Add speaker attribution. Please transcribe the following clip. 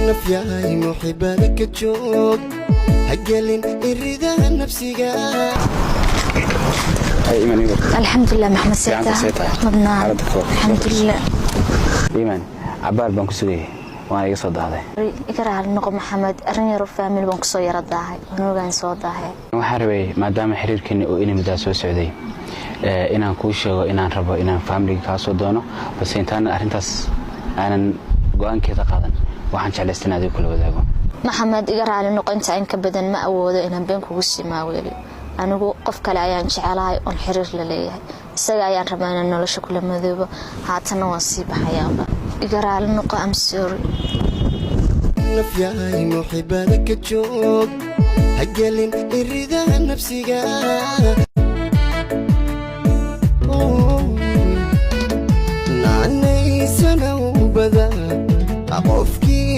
Speaker 1: Nafyahay muxibada ka joog, ha gelin iridaha nafsiga.
Speaker 2: Alxamdulilah, Maxamed.
Speaker 3: Fiicanta, see tahay?
Speaker 2: Madnaan.
Speaker 3: Xaaladda ka war?
Speaker 2: Alxamdulilah.
Speaker 3: Iimaan, cabaar baan ku sugayay, waana iga soo dahday.
Speaker 2: Iga raali noqo, Maxamed, arrin yaro family baan kusoo yara daahay, wanugaan soo daahay.
Speaker 3: Waxaan rabay, maadaama xiriirkeeni uu ina muddaa soo socday, inaan kuu sheego inaan rabo inaan familiga kaa soo doono, balse intaana arrintaas aanan go-aankeeda qaadan, waxaan jeclaystay in adiga kula wadaago.
Speaker 2: Maxamed, iga raali noqo, inta in ka badan ma awoodo inaan been kugu sii maaweeliyo. Anigu qof kale ayaan jecelahay oon xiriir la leeyahay. Isaga ayaan rabaa inaan nolosha kula madoobo. Haatanna waan sii baxayaaba. Iga raali noqo, I'm sorry.
Speaker 1: Nafyahay muxibada ka joog, ha gelin iridaha nafsiga.